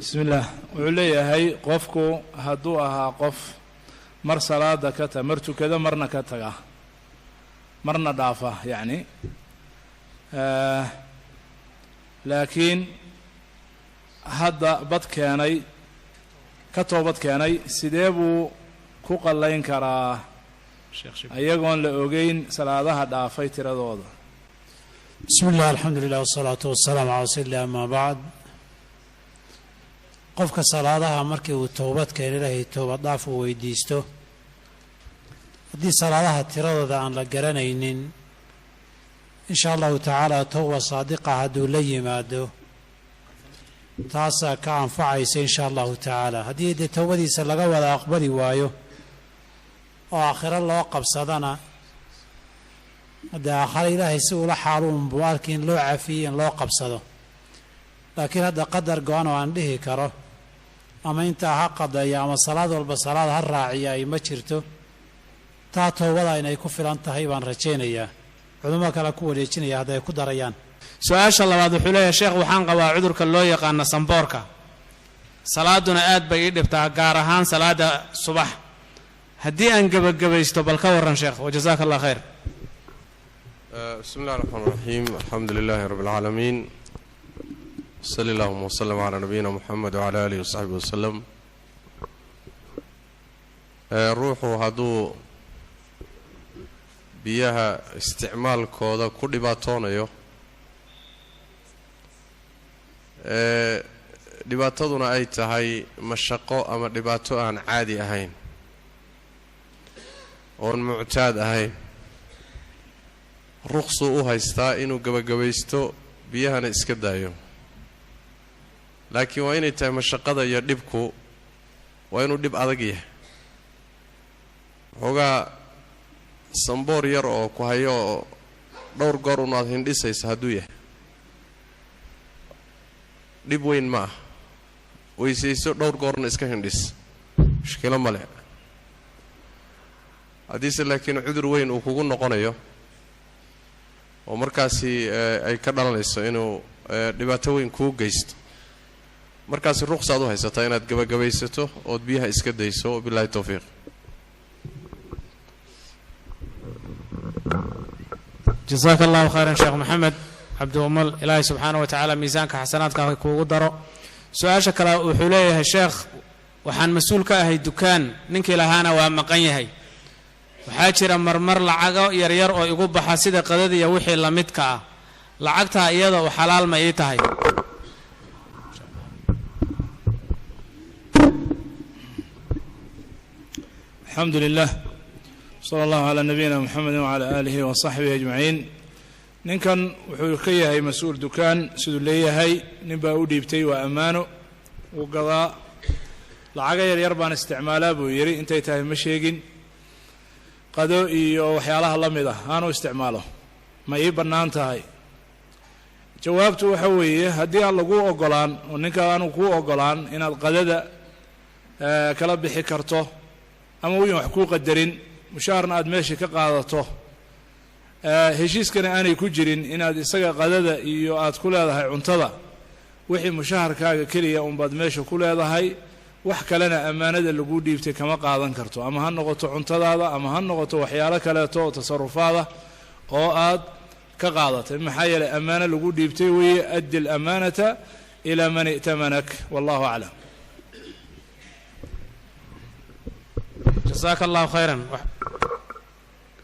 Bismi illaah. Wuxuu leeyahay qofku hadduu ahaa qof mar salaada ka ta mar tukada, marna ka taga, marna dhaafa, yacni laakiin hadda bad keenay, ka toobad keenay, sidee buu ku qallayn karaa iyagoon la ogeyn salaadaha dhaafay tiradooda? Bismi illah, alxamdu lilah, wasalaatu wasalaamu calaa rasuuli illah, amaa bacd. Qofka salaadaha markii uu towbad keeno, Ilaahay toobad dhaaf uu weydiisto, haddii salaadaha tiradooda aan la garanaynin, insha Allahu tacaala towba saadiqa hadduu la yimaado taasaa ka anfacaysa insha Allahu tacaala. Haddii dee towbadiisa laga wada aqbali waayo oo aakhiro loo qabsadana, dee aakhare Ilaahay si ula xaaluun buu arki in loo cafiyey in loo qabsado. Laakiin hadda qadar go-an oo aan dhihi karo ama intaa ha qadeeya ama salaad walba salaad ha raaciya ay ma jirto. Taa toobada inay ku filan tahay baan rajaynayaa. Culimo kale ku wareejinaya hadday ku darayaan. Su-aasha labaad wuxuu leeyahay: sheekh, waxaan qabaa cudurka loo yaqaano samboorka, salaaduna aad bay ii dhibtaa, gaar ahaan salaada subax. Haddii aan gebagabaysto bal ka warran, sheekh? Wajazaaka Allah khayr. Bismi اllah الرحmaan الرaxiim, alxamdu lilahi rab اlcaalamiin, sali allahuma wslm clى nabiyina muxamed wclى alihi wasaxbi waslem. Ruuxu hadduu biyaha isticmaalkooda ku dhibaatoonayo, dhibaataduna ay tahay mashaqo ama dhibaato aan caadi ahayn oon muctaad ahayn, ruqsuu u haystaa inuu gebagabaysto, biyahana iska daayo. Laakiin waa inay tahay mashaqada iyo dhibku waa inuu dhib adag yahay. Waxoogaa samboor yar oo ku hayo oo dhowr goor unaad hindhisaysa hadduu yahay, dhib weyn ma ah. Weysayso, dhowr goorna iska hindhis, mushkilo ma leh. Haddiise laakiin cudur weyn uu kugu noqonayo oo markaasi ay ka dhalanayso inuu dhibaato weyn kuu geysto, markaasi ruqsaad u haysataa inaad gebagabaysato ood biyaha iska dayso. Wabillahi towfiiq. Jasaaka Allahu khayran, sheekh Maxamed Cabdiumal. Ilaahay subxaana wa tacaala miisaanka xasanaadka kuugu daro. Su-aasha kale wuxuu leeyahay: sheekh, waxaan mas-uul ka ahay dukaan, ninkii lahaana waa maqan yahay. Waxaa jira marmar lacago yaryar oo igu baxa sida qadada iyo wixii la midka ah. Lacagtaa iyada u xalaal ma ii tahay? Alxamdu lilah, sala allahu calaa nabiyina muxamedi wacalaa aalihi wa saxbihi ajmaciin. Ninkan wuxuu ka yahay mas-uul dukaan, siduu leeyahay nin baa u dhiibtay, waa ammaano, wuu gadaa. Lacago yaryar baan isticmaalaa buu yidhi, intay tahay ma sheegin. Qado iyo waxyaalaha la mid ah aanu isticmaalo, ma ii bannaan tahay? Jawaabtu waxa weeye, haddii aan laguu ogolaan oo ninka aanu kuu ogolaan inaad qadada kala bixi karto ama uyan wax kuu qadarin, mushaharna aad meesha ka qaadato, heshiiskana aanay ku jirin inaad isaga qadada iyo aad ku leedahay cuntada, wixii mushaharkaaga keliya unbaad meesha ku leedahay, wax kalena ammaanada laguu dhiibtay kama qaadan karto, ama ha noqoto cuntadaada ama ha noqoto waxyaalo kaleeto oo tasarufaada oo aad ka qaadatay. Maxaa yeelay ammaano lagu dhiibtay weeye. Addi alamaanata ilaa man i'tamanak, wallahu aclam. Jasaaka Allahu khayran.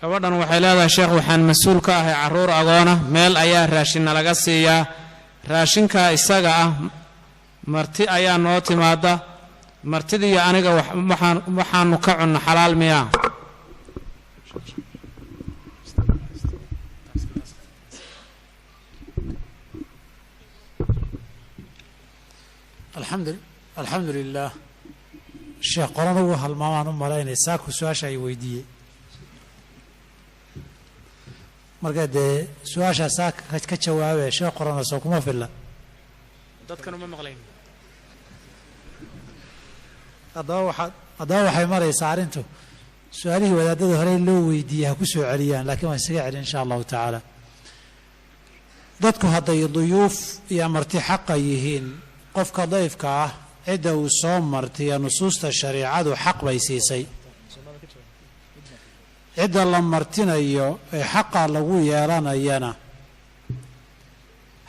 Gabadhan waxay leedahay: sheekh, waxaan mas-uul ka ahay carruur agoona, meel ayaa raashinna laga siiyaa. Raashinkaa isaga ah marti ayaa noo timaada, martidiiyo aniga waxaanu ka cunno xalaal miyaa? Alxamdu lilah. Sheekh qorana wuu halmaamaan u malaynay saaku su-aasha ay weydiiyey. Marka dee su-aashaa saaka ka jawaabe, sheekh qorana soo kuma filla. Dadkan uma maqlayn. Haddaba waxay maraysaa arrintu su-aalihii wadaadada horey loo weydiiyey ha ku soo celiyaan, laakiin waan isaga celin insha Allahu tacaala. Dadku hadday duyuuf iyo marti xaqa yihiin, qofka dayfka ah cidda uu soo martiya nusuusta shariicadu xaq bay siisay. Cidda la martinayo ee xaqa lagu yeelanayana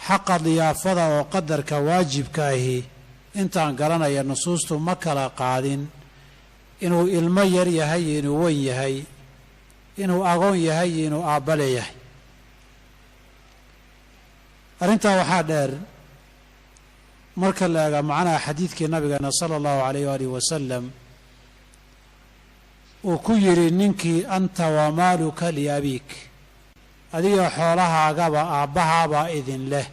xaqa diyaafada oo qadarka waajibka ahi intaan garanaya nusuustu ma kala qaadin inuu ilmo yar yahay iyo inuu weyn yahay, inuu agoon yahay iyo inuu aabba leeyahay. Arrintaa waxaa dheer marka la eega macnaha xadiidkii nabigeena sala allahu calayh waalihi wasalam uu ku yidhi ninkii anta wamaaluka liabiik, adiga xoolahaagaba aabbahaabaa idin leh.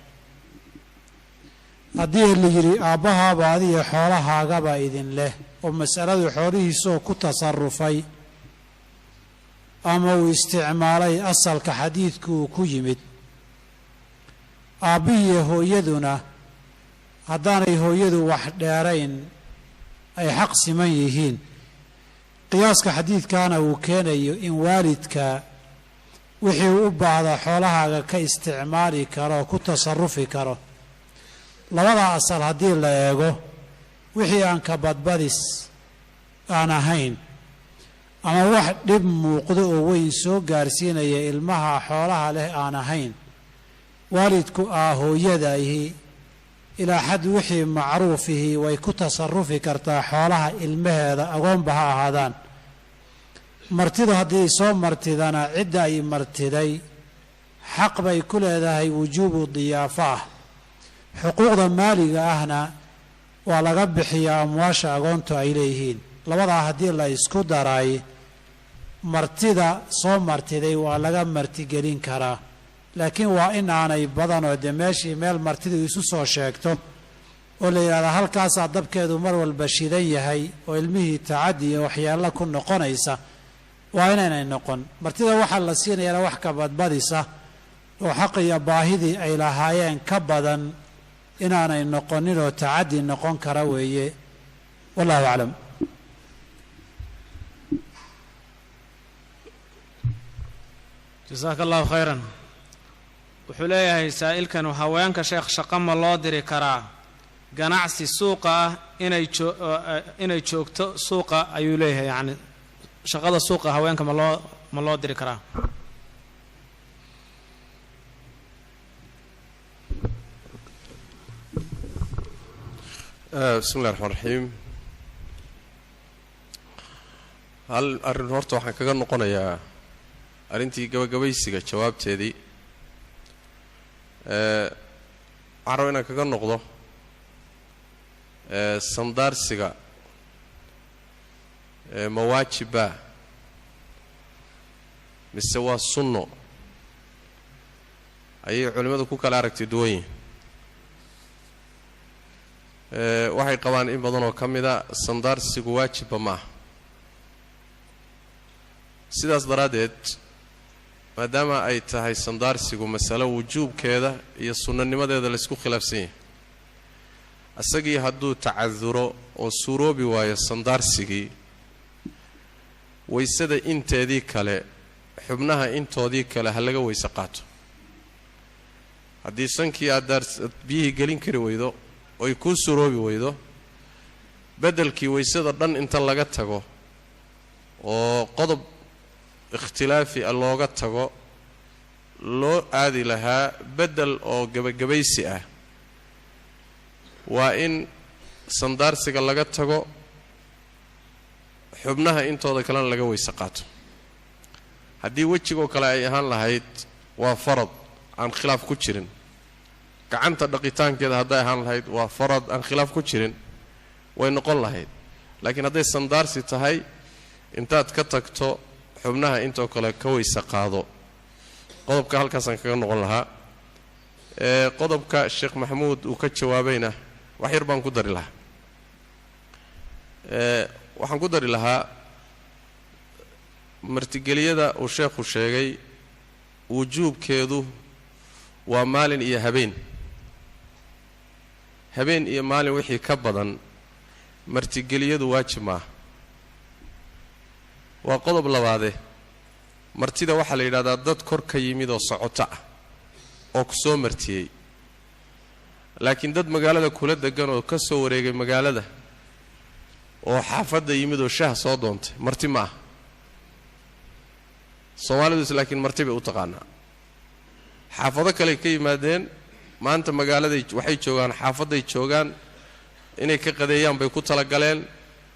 Haddii la yidhi aabbahaaba adiga xoolahaagaba idin leh, oo masaladu xoolihiisoo ku tasarufay ama uu isticmaalay asalka xadiidku uu ku yimid, aabbihiiyo hooyaduna haddaanay hooyadu wax dheerayn ay xaq siman yihiin, qiyaaska xadiidkaana uu keenayo in waalidka wixii u baahda xoolahaaga ka isticmaali karo oo ku tasarufi karo. Labada asal haddii la eego, wixii aan ka badbadis aan ahayn ama wax dhib muuqdo oo weyn soo gaarsiinaya ilmaha xoolaha leh aan ahayn, waalidku aa hooyadaihi ilaa xad wixii macruufihii way ku tasarufi kartaa xoolaha ilmaheeda, agoonba ha ahaadaan. Martidu haddii soo martidana cidda ay martiday xaq bay ku leedahay wujuubu diyaafa ah. Xuquuqda maaliga ahna waa laga bixiyaa amwaasha agoontu ay leeyihiin. Labadaa haddii la isku daray, martida soo martiday waa laga martigelin karaa, laakiin waa in aanay badanoo dee meeshii meel martidu isu soo sheegto oo la yidhahdaa halkaasaa dabkeedu mar walba shidan yahay oo ilmihii tacaddi iyo waxyeello ku noqonaysa, waa inaynay noqon. Martida waxaa la siinayaana wax ka badbadisa oo xaq iyo baahidii ay lahaayeen ka badan inaanay noqonin oo tacaddi noqon kara weeye. Wallahu aclam. Jasaaka allahu khayran. Wuxuu leeyahay saa'ilkan, haweenka sheekh shaqo ma loo diri karaa ganacsi suuqa ah inay joogto suuqa ayuu leeyahay, yacni shaqada suuqa haweenka ma loo diri karaa? Bismi illahi raxmaan raxiim. Hal arrin horta waxaan kaga noqonayaa arrintii gabagabaysiga jawaabteedii. Waxaan raba inaan kaga noqdo sandaarsiga ma waajibbaa mise waa sunno, ayay culimmadu ku kala aragti duwan yihin. Waxay qabaan in badan oo ka mida sandaarsigu waajibba ma aha. Sidaas daraaddeed, maadaama ay tahay sandaarsigu masalo wujuubkeeda iyo sunnanimadeeda laysku khilaafsan yahay, isagii hadduu tacaduro oo suuroobi waayo sandaarsigii, waysada inteedii kale, xubnaha intoodii kale ha laga weyse qaato. Haddii sankii aad biyihii gelin kari weydo oy kuu suuroobi weydo, beddelkii waysada dhan inta laga tago oo qodob ikhtilaafi ah looga tago loo aadi lahaa beddel oo gebagabaysi ah, waa in sandaarsiga laga tago, xubnaha intooda kalena laga weyse qaato. Haddii wejigoo kale ay ahaan lahayd waa farad aan khilaaf ku jirin, gacanta dhaqitaankeeda hadday ahaan lahayd waa farad aan khilaaf ku jirin, way noqon lahayd. Laakiin hadday sandaarsi tahay, intaad ka tagto xubnaha intoo kale ka weyse qaado. Qodobka halkaasaan kaga noqon lahaa. Qodobka Sheekh Maxamuud uu ka jawaabayna wax yar baan ku dari lahaa. Waxaan ku dari lahaa martigeliyada uu sheekhu sheegay wujuubkeedu waa maalin iyo habeen, habeen iyo maalin wixii ka badan martigeliyadu waajib maaha. Waa qodob labaade. Martida waxaa la yidhahdaa dad kor ka yimid oo socoto ah oo ku soo martiyey. Laakiin dad magaalada kula degan oo ka soo wareegay magaalada oo xaafadda yimid oo shaah soo doontay marti ma aha. Soomaalidu laakiin marti bay u taqaanaa. Xaafado kale ka yimaadeen, maanta magaaladay waxay joogaan, xaafadday joogaan, inay ka qadeeyaan bay ku talagaleen.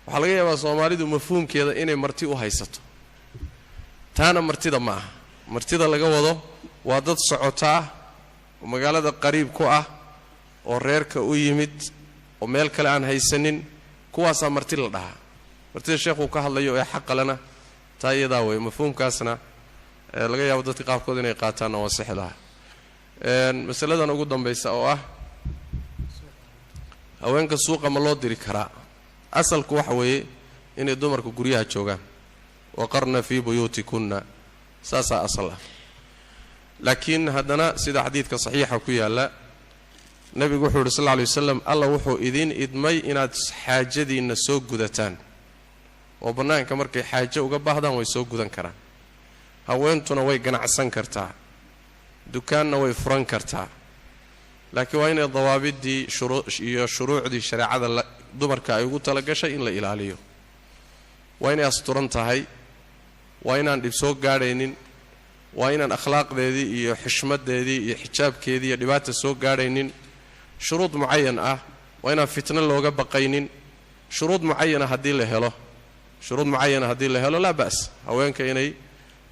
Waxaa laga yaabaa soomaalidu mafhuumkeeda inay marti u haysato, taana martida ma aha. Martida laga wado waa dad socota ah oo magaalada qariib ku ah oo reerka u yimid oo meel kale aan haysanin, kuwaasaa marti la dhahaa. Martida sheekhuu ka hadlayo ee xaqalena taa iyadaa wey. Mafhuumkaasna laga yaabo dadka qaarkood inay qaataanna waa sixi lahaa. Masaladan ugu dambaysa oo ah haweenka suuqa ma loo diri karaa, asalku waxa weeye inay dumarku guryaha joogaan, waqarna fii buyuutikunna, saasaa asal ah. Laakiin haddana sida xadiidka saxiixa ku yaalla, nebigu wuxuu yidhi sal alla alay wasalam, alla wuxuu idiin idmay inaad xaajadiinna soo gudataan, oo bannaanka markay xaajo uga baahdaan way soo gudan karaan. Haweentuna way ganacsan kartaa, dukaanna way furan kartaa, laakiin waa inay dawaabiddii iyo shuruucdii shareecada dumarka ay ugu talagashay in la ilaaliyo. Waa inay asturan tahay, waa inaan dhib soo gaadhaynin, waa inaan akhlaaqdeedii iyo xishmaddeedii iyo xijaabkeedii iyo dhibaata soo gaadhaynin. Shuruud mucayan ah, waa inaan fitno looga baqaynin. Shuruud mucayana haddii la helo, shuruud mucayana haddii la helo, laa ba's haweenka inay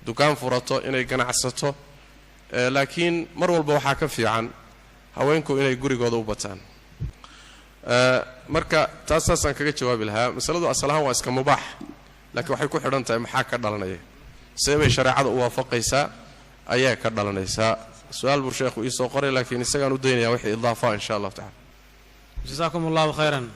dukaan furato, inay ganacsato. Laakiin mar walba waxaa ka fiican haweenku inay gurigooda u bataan. Marka taas saasaan kaga jawaabi lahaa. Masaladu asal ahaan waa iska mubaax, laakiin waxay ku xidhan tahay maxaa ka dhalanaya, see bay shareecada u waafaqaysaa ayaa ka dhalanaysaa. Su-aal buu sheekhu iisoo qoray, laakiin isagaan u daynaya wixii idaafa insha allahu tacala. Jasaakum allahu khayran.